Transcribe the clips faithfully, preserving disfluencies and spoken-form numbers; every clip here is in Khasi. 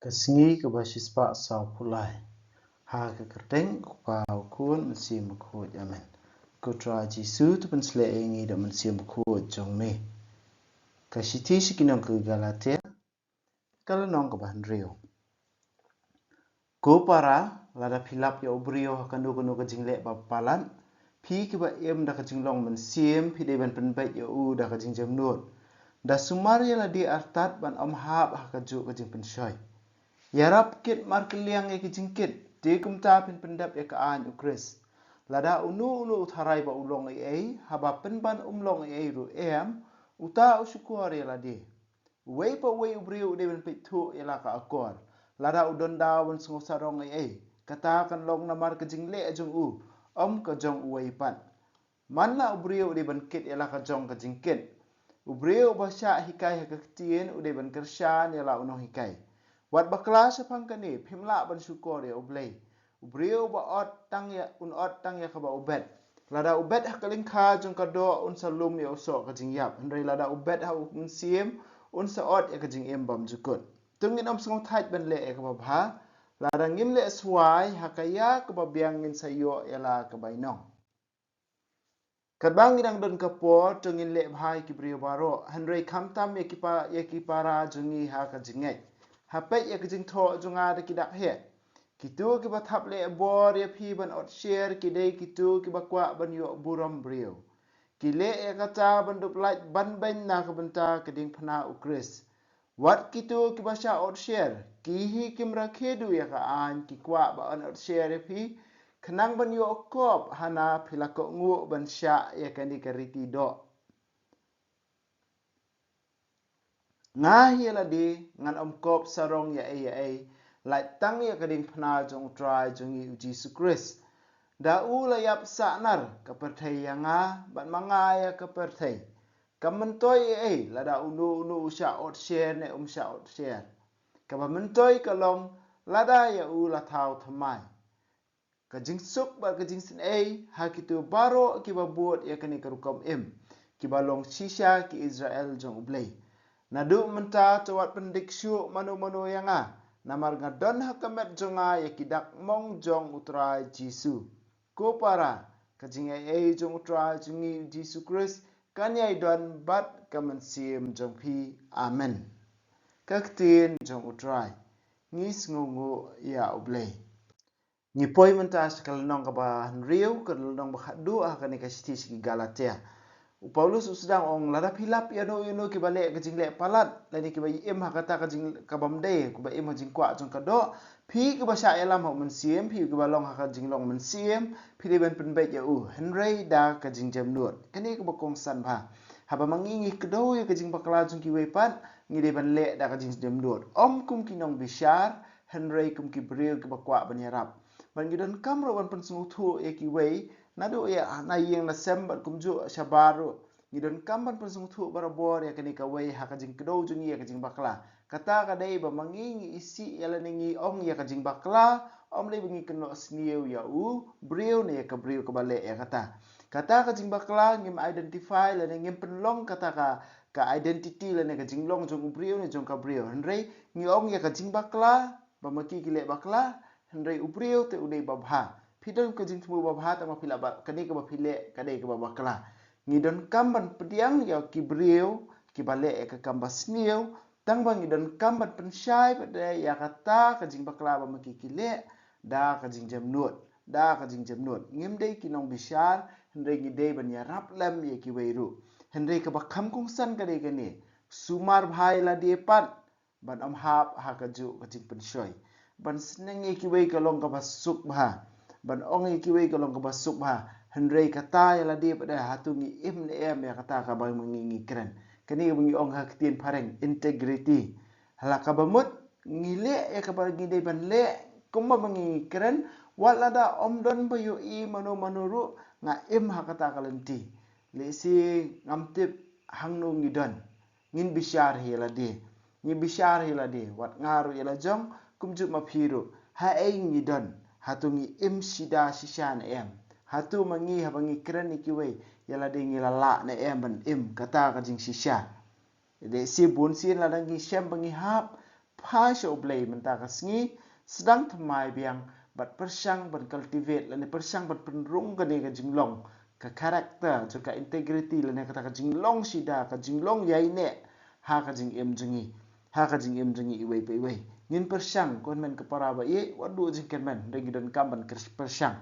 Ka sngi kaba shispah sawphew lai. Ha ka kyrteng u Kpa, u Khun, Mynsiem Bakhuid. Amen. Ko Trai Jisu, to pynshlur ïa ngi da u Mynsiem Bakhuid jong me. Ka shithi sha ki nong ka Galatia, ka lynnong kaba hynriew. Ko para, lada phi lap ïa u briew ha kano kano ka jingleh ba palat, phi kiba im da ka jinglong mynsiem, phi dei ban pynbeit ïa u da ka jingjemnud. Da sumar ïa lade artat ban ym hap ha kajuh ka jingpynshoi. Ïarap kit markylliang ïa ki jingkit, te kumta phin pyndep ïa ka aiñ u Khrist. Lada uno uno u tharai ba u long ei ei, haba pynban um long ei ei ruh em, uta u shukor ïa lade. Uwei pa uwei u briew u dei ban peit thuh ïa la ka akor. Lada u don daw ban sngew sarong ei ei, kata kan long namar ka jingleh jong u, ym ka jong uwei pat. Man la u briew u dei ban kit ïa la ka jong ka jingkit. U briew uba shah hikai ha ka ktien u dei ban kyrshan ïa la u nonghikai. Wat bakla shaphang kane, phim lah ban shukor ïa U Blei. U briew uba ot tang ïa, un ot tang ïa kaba u bet. Lada u bet ha ka lyngkha jong ka doh, un sa lum ïa u soh ka jingïap. Hynrei lada u bet ha u Mynsiem, un sa ot ïa ka jingim bymjukut. To ngin ym sngewthait ban leh ïa kaba bha. Lada ngim leh swai, ha ka ïa kaba biang ngin sa ïoh ïa la ka bainong. Katba ngi dang don ka por, to ngin leh bha ïa ki briew baroh, hynrei khamtam ïa ki pa, ïa ki para jong ngi ha ka jingngeit. Ha peit ïa ka jingthoh jong nga da ki dak heh. Kito kiba thap leh bor ïa phi ban ot sher, ki dei kito kiba kwah ban ïoh burom briew. Ki leh ïa kata ban dup lait ban beiñ na ka bynta ka diengphna u Khrist. Wat kito kiba shah ot sher, ki hi kim rakhe duh ïa ka aiñ, ki kwah ba yn ot sher ïa phi, khnang ban ïoh kop, hana phi la kohnguh ban shah ïa kane ka riti doh. Nga hi ïa lade, ngan ym kop sarong ïa ei ïa ei, lait tang ïa ka diengphna jong U Trai jong ngi U Jisu Khrist. Da u la ïap sahnar ka pyrthei ïa nga, bad ma nga ïa ka pyrthei. Kam myntoi ei ei, lada uno uno u shah ot sher ne um shah ot sher. Kaba myntoi ka long, lada ïa u la thaw thymmai. Ka jingsuk bad ka jingsngewsih ha kito baroh kiba bud ïa kane ka rukom im, kiba long shisha ki Israel jong U Blei. Naduh mynta to wat pyndik shuh mano mano ïa nga, namar nga don ha ka met jong nga ïa ki dak mong jong U Trai Jisu. Ko para, ka jingaiei jong U Trai jong ngi Jisu Khrist kan ïai don bad ka mynsiem jong phi. Amen. Ka ktien jong U Trai. Ngi sngewnguh ïa U Blei. Ngi poi mynta sha ka lynnong kaba hynriew, ka lynnong ba khatduh ha kane ka shithi sha ki Galatia. U Paulus u sdang ong, lada phi lap ïa no ïa no kiba leh ka jingleh palat, lane kiba im ha kata ka jing, kabym dei, kiba im ha jingkwah jong ka doh, phi kiba shah ïalam ha u Mynsiem, phi kiba long ha ka jinglong mynsiem, phi dei ban pynbeit ïa u, hynrei da ka jingjemnud. Kane kaba kongsan bha. Haba ma ngi ngi kdew ïa ka jingbakla jong kiwei pat, ngi dei ban leh da ka jingjemnud. Ym kum ki nongbishar, hynrei kum ki briew kiba kwah ban ïarap. Bad ngi donkam ruh ban pynsngewthuh ïa kiwei, naduh ïa na ïing na sem bad kumjuh shabar ruh. Ngi donkam ban pynsngewthuh barabor ïa kane kawei ha ka jingkdew jong ngi ïa ka jingbakla. Kata ka dei ba ma ngi ngi isih ïa lane ngi ong ïa ka jingbakla, ym dei ba ngi kynnoh sniew ïa u briew ne ïa ka briew kaba leh ïa kata. Kata ka jingbakla ngim identify lane ngim pynlong kata ka, ka identity lane ka jinglong jong u briew ne jong ka briew. Hynrei ngi ong ïa ka jingbakla, ba ma ki ki leh bakla, hynrei u briew te u dei babha. Phi don ka jingthmu babha, tang ba phi lah ba, kane kaba phi leh, ka dei kaba bakla. Ngi donkam ban pdiang ïa ki briew kiba leh ïa ka kam basniew, tang ba ngi donkam ban pynshai pat de ïa kata ka jingbakla ba ma ki ki leh, da ka jingjemnud, da ka jingjemnud. Ngim dei ki nongbishar, hynrei ngi dei ban ïarap lem ïa kiwei ruh. Hynrei kaba kham kongsan ka dei kane, sumar bha ïa lade pat, ban ym hap ha kajuh ka jingpynshoi. Ban sneng ïa kiwei ka long kaba suk bha. Ban ong ïa kiwei ka long kaba suk bha. Hynrei kata ïa lade pat de, hato ngi im ne em ïa kata kaba ma ngi ngi kren. Kane ba ngi ong ha ka ktien phareng, integrity. Ha la kaba mut, ngi leh ïa kaba ngi dei ban leh, kumba ma ngi ngi kren, wat lada ym don ba ïohi mano mano ruh, nga im ha kata ka lynti. Lehse ngam tip hangno ngi don. Ngin bishar hi ïa lade. Ngi bishar hi ïa lade. Wat nga ruh ïa la jong, kumjuh ma phi ruh. Haei ngi don. Hato ngi im shida shisha ne em. Hato ma ngi haba ngi kren ïa kiwei, ïa lade ngi la lah ne em ban im kata ka jingshisha. Lehse bunsien lada ngi shem ba ngi hap, phai sha U Blei mynta ka sngi, sdang thymmai biang, bad pyrshang ban cultivate, lane pyrshang ban pynrung kane ka jinglong, ka character, jong ka integrity, lane kata ka jinglong shida, ka jinglong ïaineh, ha ka jingim jong ngi, ha ka jingim jong ngi iwei pa iwei. Ngin pyrshang, ko hynmen ko para ba ïeit, wat duh jingkyrmen, hynrei ngi donkam ban kyr-, pyrshang.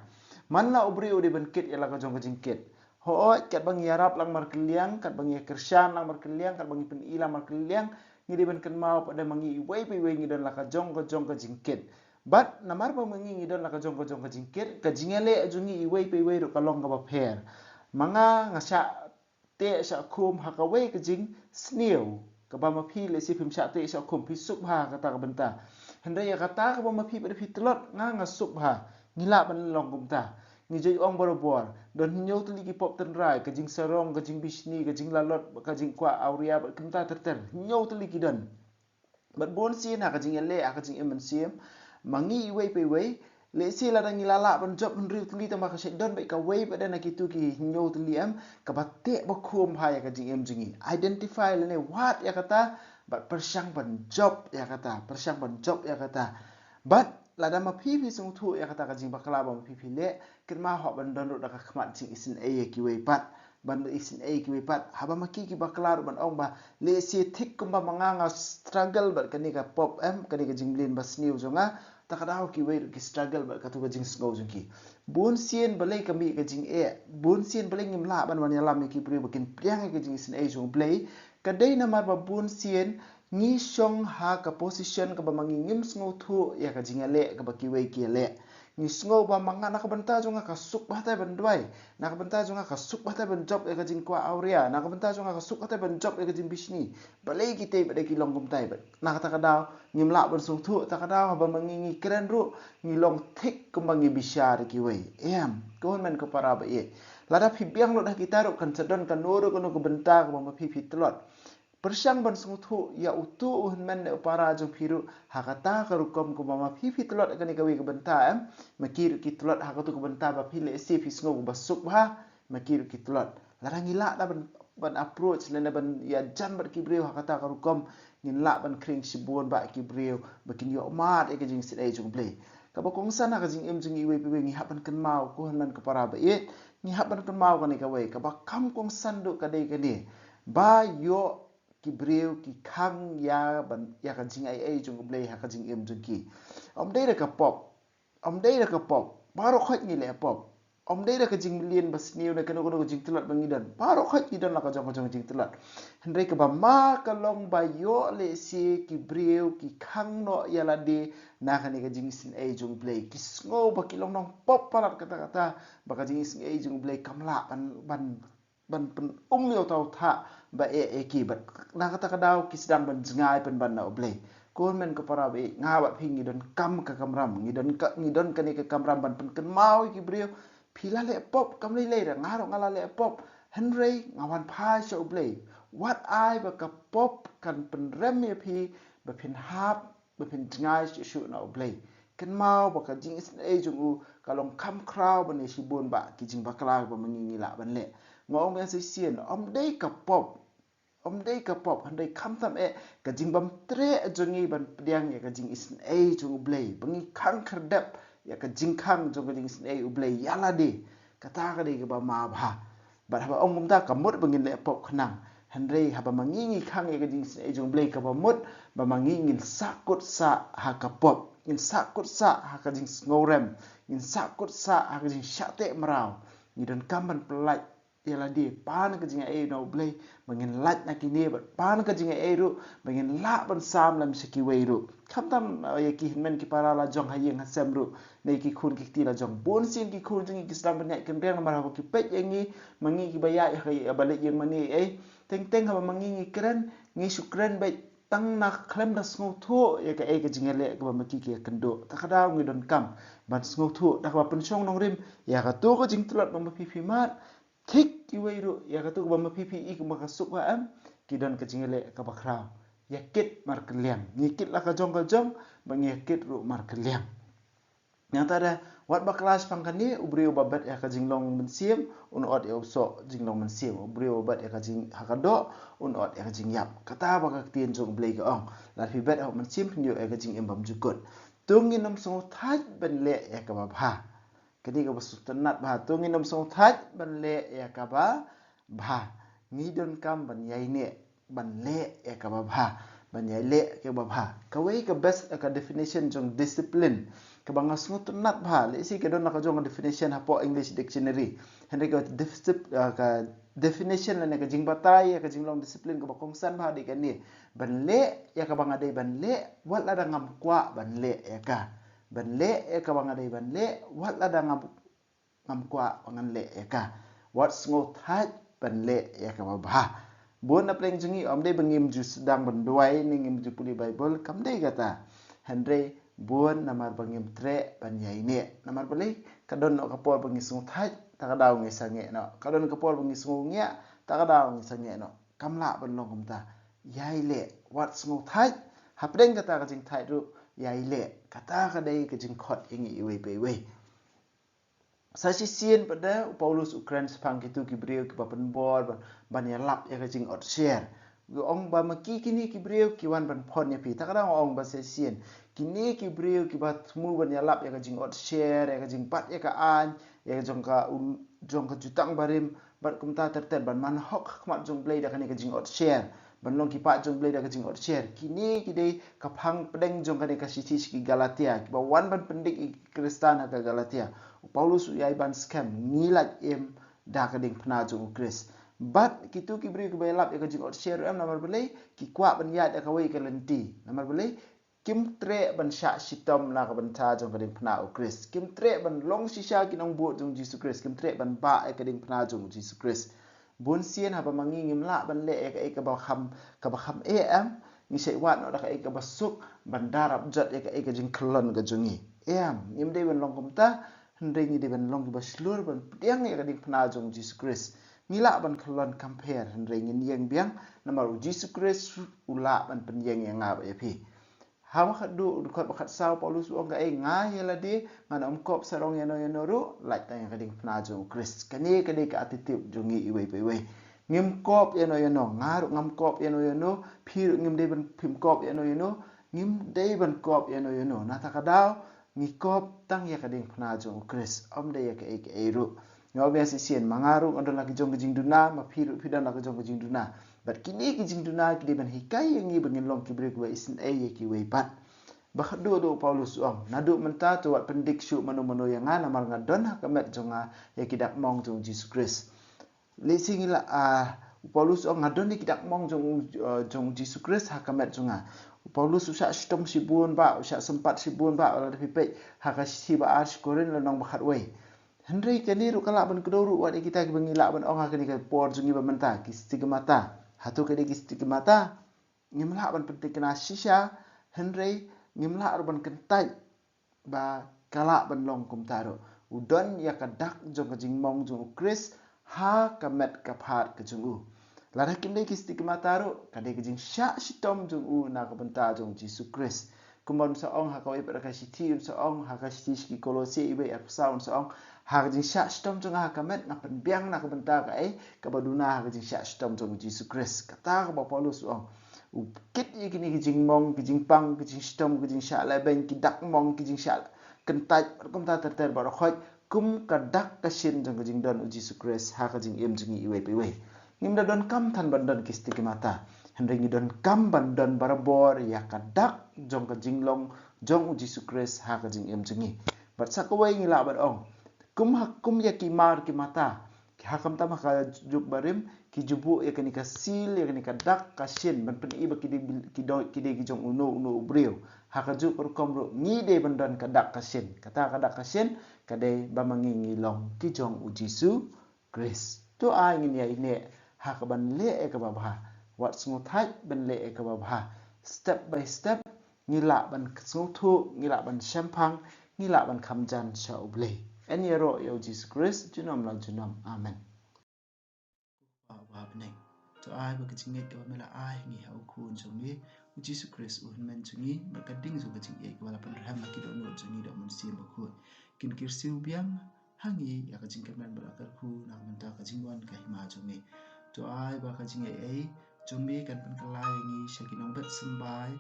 Man la u briew u dei ban kit ïa la ka jong ka jingkit. Hooid, katba ngi ïarap lang markylliang, katba ngi ïakyrshan lang markylliang, katba ngi pyni lang markylliang, ngi dei ban kynmaw pat de ma ngi iwei pa iwei ngi don la ka jong ka jong ka jingkit. Bad namar ba ma ngi ngi don la ka jong ka jong ka jingkit, ka jingïaleh jong ngi iwei pa iwei ruh ka long kaba pher. Ma nga nga shah teh shah khum ha kawei ka jingsniew, kaba ma phi lehse phim shah teh shah khum, phi suk bha ha kata ka bynta. Hynrei ïa kata kaba ma phi pat phi tlot, nga nga suk bha. Ngi lah ban long kumta. Ngi ju ong barabor, don hynñiew tylli ki pop tynrai, ka jingsarong, ka jingbishni, ka jinglalot, ka jingkwah awria, bad kumta ter ter. Hynñiew tylli ki don. Bad bun sien ha ka jingïaleh, ha ka jingim mynsiem, ma ngi iwei pa iwei, lehse lada ngi la lah ban jop hynriew tylli, tangba ka shait don beit kawei pat de na kitu ki hynñiew tylli em, kaba teh ba khum bha ïa ka jingim jong ngi. Identify lane wad ïa kata, bad pyrshang ban jop ïa kata, pyrshang ban jop ïa kata. Bad lada ma phi phi sngewthuh ïa kata ka jingbakla ba ma phi phi leh, kynmaw hok ban don ruh da ka khmat jingisynei ïa kiwei pat. Ban isynei ïa kiwei pat. Haba ma ki ki bakla ruh ban ong ba, lehse thik kumba ma nga nga struggle bad kane ka pop em, kane ka jingmlien basniew jong nga, ta ka daw kiwei ruh ki struggle bad katu ka jingsngew jong ki. Bun sien balei ka mih ka jingeh, bun sien balei ngim lah ban wan ïalam ïa ki briew ba kin pdiang ïa ka jingisynei jong U Blei, ka dei namar ba bun sien ngi shong ha ka position kaba ma ngi ngim sngewthuh ïa ka jingïaleh kaba kiwei ki ïaleh. Ngi sngew ba ma nga na ka bynta jong nga ka suk bha tai ban duwai. Na ka bynta jong nga ka suk bha tai ban jop ïa ka jingkwah awria. Na ka bynta jong nga ka suk bha tai ban jop ïa ka jingbishni. Balei kitei pat de ki long kumtai bad. Na kata ka daw, ngim lah ban sngewthuh, ta ka daw, haba ma ngi ngi kren ruh, ngi long thik kumba ngi bishar ïa kiwei. Em, ko hynmen ko para ba ïeit. Lada phi biang lut ha kita ruh kan sa don kano ruh kano ka bynta kaba ma phi phi tlot. Pyrshang ban sngewthuh ïa utu u hynmen ne u para jong phi ruh ha kata ka rukom kumba ma phi phi tlot ha kane kawei ka bynta em. Ma ki ruh ki tlot ha katu ka bynta ba phi lehse phi sngew ba suk bha, ma ki ruh ki tlot. Lada ngi lah da ban, ban approach lane ban ïajan bad ki briew ha kata ka rukom, ngin lah ban khring shibun bad ki briew ba kin ïoh mad ïa ka jingisynei jong U Blei. Kaba kongsan ha ka jingim jong ngi iwei pa iwei ngi hap ban kynmaw ko hynmen ko para ba ïeit, ngi hap ban kynmaw kane kawei, kaba kham kongsan duh ka dei kane. Ba ïoh ki briew ki khang ïa ban, ïa ka jingai ei jong U Blei ha ka jingim jong ki. Ym dei da ka pop. Ym dei da ka pop. Baroh khoit ngi leh pop. Ym dei da ka jingmlien basniew ne kano kano ka jingtlot ba ngi don. Baroh khoit ngi don la ka jong ka jong jingtlot. Hynrei kaba ma ka long ba ïoh lehse ki briew ki khang noh ïa lade na kane ka jingisynei jong U Blei. Ki sngew ba ki long nongpop palat kata kata ba ka jingisynei jong U Blei kam lah ban, ban ban pyn-um ïa uta u thah ba eh eh ki bad na kata ka daw ki sdang ban jngai pynban na U Blei. Ko hynmen ko para ba ïeit, nga bad phi ngi donkam ka kamram, ngi don ka, ngi don kane ka kamram ban pynkynmaw ïa ki briew. Phi la leh pop kam lei lei re, nga ruh nga la leh pop. Hynrei nga wan phai sha U Blei. Wat ai ba ka pop kan pynrem ïa phi ba phin hap ba phin jngai shuh shuh na U Blei. Kynmaw ba ka jingisynei jong u ka long kham khraw ban ïa shibun ba ki jingbakla ba ma ngi ngi lah ban leh. Nga ong biang shisien, ym dei ka pop, ym dei ka pop, hynrei khamtam eh ka jingbymtreh jong ngi ban pdiang ïa ka jingisynei jong U Blei. Ba ngi khang khyrdep ïa ka jingkhang jong ka jingisynei U Blei ïa lade. Kata ka dei kaba ma bha. Bad haba ong kumta ka mut ba ngin leh pop khnang. Hynrei haba ma ngi ngi khang ïa ka jingisynei jong U Blei kaba mut ba ma ngi ngin sahkut sah ha ka pop, ngin sahkut sah ha ka jingsngewrem, ngin sahkut sah ha ka jingshah teh mraw. Ngi donkam ban pyllait ïa lade pan ka jingai ei na U Blei ba ngin lait na kine bad pan ka jingai ei ruh ba ngin lah ban sam lem sha kiwei ruh. Khamtam, eh, ïa ki hynmen ki para la jong ha ïing ha sem ruh. Ne ki khun ki kti la jong. Bun sien ki khun jong ngi ki sdang ban ïaid kynriang namar haba ki peit ïa ngi, ma ngi kiba ïaid ha ka ïa ba leit ïing mane ei. Teng teng haba ma ngi ngi kren, ngi shu kren beit tang na khlem da sngewthuh ïa kaei ka jingïaleh kaba ma ki ki ïakynduh. Ta ka daw ngi donkam ban sngewthuh da kaba pynshong nongrim ïa kato ka jingtlot ba ma phi phi mad. Thik kiwei ruh ïa kato kaba ma phi phi i kaba ka suk ha em, ki don ka jingïaleh kaba khraw. Ïa kit markylliang. Ngi kit la ka jong ka jong, ba ngi ïa kit ruh markylliang. Nangta da wat bakla shaphang kane, u briew uba bet ïa ka jinglong mynsiem un ot ïa u soh jinglong mynsiem, u briew uba bet ïa ka jing ha ka doh un ot ïa ka jingïap. Kata ba ka ktien jong u Blei ka ong. Lada phi bet ha u mynsiem phin ïoh ïa ka jingim bymjukut. To ngin ym sngewthait ban leh ïa kaba bha. Kane kaba sngewtynnat bha, to ngin ym sngewthait ban leh ïa kaba bha. Ngi donkam ban ïaineh ban leh ïa kaba bha, ban ïaleh ïa kaba bha. Kawei ka best ka definition jong discipline kaba nga sngewtynnat bha, lehse ka don la ka jong ka definition hapoh English dictionary. Hynrei ka discip-, ah, ka definition lane ka jingbatai ïa ka jinglong discipline kaba kongsan bha dei kane. Ban leh ïa kaba nga dei ban leh wat lada ngam kwah ban leh ïa ka. Ban leh ïa kaba nga dei ban leh wat lada ngam, ngam kwah ba ngan leh ïa ka. Wat sngewthait ban leh ïa kaba bha. Bun na pdeng jong ngi ym dei ba ngim ju sdang ban duwai ne ngim ju pule Baibl, kam dei kata. Hynrei bun namar ba ngim treh ban ïaineh. Namar balei? Ka don noh ka por ba ngi sngewthait, ta ka daw ngi sangeh noh. Ka don ka por ba ngi sngewngiah, ta ka daw ngi sangeh noh. Kam lah ban long kumta. Ïaileh, wat sngewthait. Hapdeng kata ka jingthait ruh, ïaileh. Kata ka dei ka jingkhot ïa ngi iwei pa iwei. Sa shisien pat da u Paulus u kren shaphang kito ki briew kiba pynbor ban, ban ïalap ïa ka jingot sher. U ong ba ma ki kine ki briew ki wan ban phon ïa phi. Ta ka dang ong ba sa shisien. Kine ki briew kiba thmu ban ïalap ïa ka jingot sher, ïa ka jingbat ïa ka aiñ, ïa ka jong ka u, jong ka jutang barim, bad kumta ter ter ban man hok ha khmat jong Blei da kane ka jingot sher. Ban long ki paid jong Blei da ka jingot sher. Kine ki dei ka phang pdeng jong kane ka shithi sha ki Galatia. Kiba wan ban pyndik ïa ki Khristan ha ka Galatia. U Paulus u ïai ban skhem ngi lait im da ka diengphna jong u Khrist. Bad kito ki briew kiba ïalap ïa ka jingot sher em namar balei ki kwah ban ïaid ïa kawei ka lynti. Namar balei kim treh ban shah shitom na ka bynta jong ka diengphna u Khrist. Kim treh ban long shisha ki nongbud jong u Jisu Khrist. Kim treh ban bah ïa ka diengphna jong u Jisu Khrist. Bun sien haba ma ngi ngim lah ban leh ïa kaei kaba kham, kaba kham eh em. Ngi shait wad noh da kaei kaba suk ban darap jot ïa kaei ka jingkhlon ka jong ngi. Em, ngim dei ban long kumta, hynrei ngi dei ban long kiba shlur ban pdiang ïa ka diengphna jong u Jisu Khrist. Ngi lah ban khlon kam pher, hynrei ngin ïeng biang namar u Jisu Khrist u lah ban pynïeng ïa nga bad ïa phi. Ha ba khatduh, dkhot ba khatsaw Paulus u ong kaei, nga ïa lade ngan ym kop sarong ïano ïano ruh, lait tang ïa ka diengphna jong u Khrist. Kane ka dei ka attitude jong ngi iwei pa iwei. Ngim kop ïano ïano, nga ruh ngam kop ïano ïano, phi ruh ngim dei ban phim kop ïano ïano, ngim dei ban kop ïano ïano. Na ta ka daw ngi kop tang ïa ka diengphna jong u Khrist, ym dei ïa kaei kaei ruh. Nga ong biang shisien, ma nga ruh nga don la ki jong ka jingduna, ma phi ruh phi don la ki jong ka jingduna. Bad kine ki jingduna ki dei ban hikai ïa ngi ba ngin long ki briew kiba isynei ïa kiwei pat. Ba khatduh duh u Paulus u ong, naduh mynta to wat pyndik shuh mano mano ïa nga namar nga don ha ka met jong nga ïa ki dak mong jong u Jisu Khrist. Lehse ngi lah, ah, u Paulus u ong nga don ïa ki dak mong jong u, ah, jong u Jisu Khrist ha ka met jong nga. U Paulus u shah shitom shibun bha, u shah sympat shibun bha, lada phi peit ha ka shithi ba ar sha Korinth lynnong ba khatwei. Hynrei kane ruh ka lah ban kdew ruh wat ïa kita kiba ngi lah ban ong ha kane ka por jong ngi ba mynta, ki stigmata. Hato ka dei ki stigmata? Ngim lah ban pynthikna shisha, hynrei ngim lah ruh ban kyntait ba ka lah ban long kumta ruh. U don ïa ka dak jong ka jingmong jong u Khrist ha ka met ka phad ka jong u. Lada kim dei ki stigmata ruh, ka dei ka jingshah shitom jong u na ka bynta jong u Jisu Khrist. Kumba un sa ong ha kawei pat ka shithi, un sa ong ha ka shithi sha ki Kolose iwei arphew saw, un sa ong ha ka jingshah shitom jong nga ha ka met nga pynbiang na ka bynta kaei kaba duna ha ka jingshah shitom jong u Jisu Khrist. Kata kaba Paulus u ong. U kit ïa kine ki jingmong, ki jingpang, ki jingshitom, ki jingshah lehbeiñ, ki dak mong, ki jingshah kyntait, kumta ter ter baroh khoit, kum ka dak ka shin jong ka jingdon u Jisu Khrist ha ka jingim jong ngi iwei pa iwei. Ngim da donkam than ban don ki stigmata. Hynrei ngi donkam ban don barabor ïa ka dak jong ka jinglong jong u Jisu Khrist ha ka jingim jong ngi. Bad sa kawei ngi lah ban ong. Kum ha, kum ïa ki mar ki mata. Ha khamtam ha ka juk barim, ki ju buh ïa kane ka seal, ïa kane ka dak ka shin, ban pyni ba ki dei, ki dei, ki dei ki jong uno uno u briew. Ha ka juk rukom ruh, ngi dei ban don ka dak ka shin. Kata ka dak ka shin, ka dei ba ma ngi ngi long ki jong u Jisu Khrist. To ai ngin ïaineh ha kaban leh ïa kaba bha. Wat sngewthait ban leh ïa kaba bha. Step by step, ngi lah ban sngewthuh, ngi lah ban shemphang, ngi lah ban kham jan sha U Blei. Yn ïaroh ïa U Jisu Khrist junom la junom. Amen. Kpa uba ha bneng, to ai ba ka jingngeit kaba me la ai ha ngi ha U Khun jong me U Jisu Khrist U Hynmen jong ngi, bad ka ding jong ka jingïeit kaba la pynrhem ha ki dohnud jong ngi da U Mynsiem Mynsiem Bakhuid. Kin kyrsiew biang ha ngi ïa ka jingkyrmen bad la kyrkhu na ka bynta ka jingwan ka hima jong me. To ai ba ka jingaiei jong me kan pynkylla ïa ngi sha ki nongbet symbai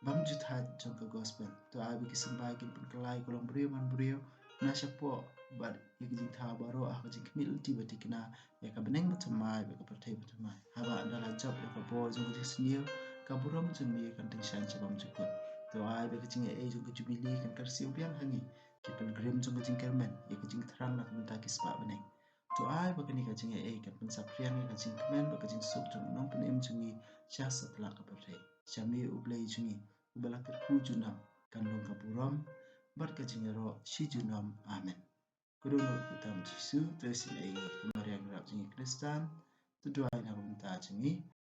bymjukut jong ka gospel. To ai ba ki symbai kin pynkylla ïa ka longbriew manbriew na shapoh bad ïa ka jingthaw baroh ha ka jingkhmih lynti ba thikna ïa ka bneng bathymmai bad ka pyrthei bathymmai. Haba ynda la jop ïa ka bor jong ka jingsniew, ka burom jong me kan tyngshaiñ sha bymjukut. To ai ba ka jingaiei jong ka jubili kan kyrsiew biang ha ngi ki pilgrim jong ka jingkyrmen ïa ka jingthrang na ka bynta ki spah bneng. To ai ba kane ka jingaiei kan pynsaphriang ïa ka jingkmen bad ka jingsuk jong u nongpynim jong ngi sha satlak ka pyrthei. Sha me U Blei jong ngi uba la kyrkhu junom, kan long ka burom bad ka jingïaroh shi junom. Amen. Ka dohnud kyrteng Jisu, to isynei ïa ngi, ko Maria nongrep jong ngi Khristan, to duwai na ka bynta jong ngi.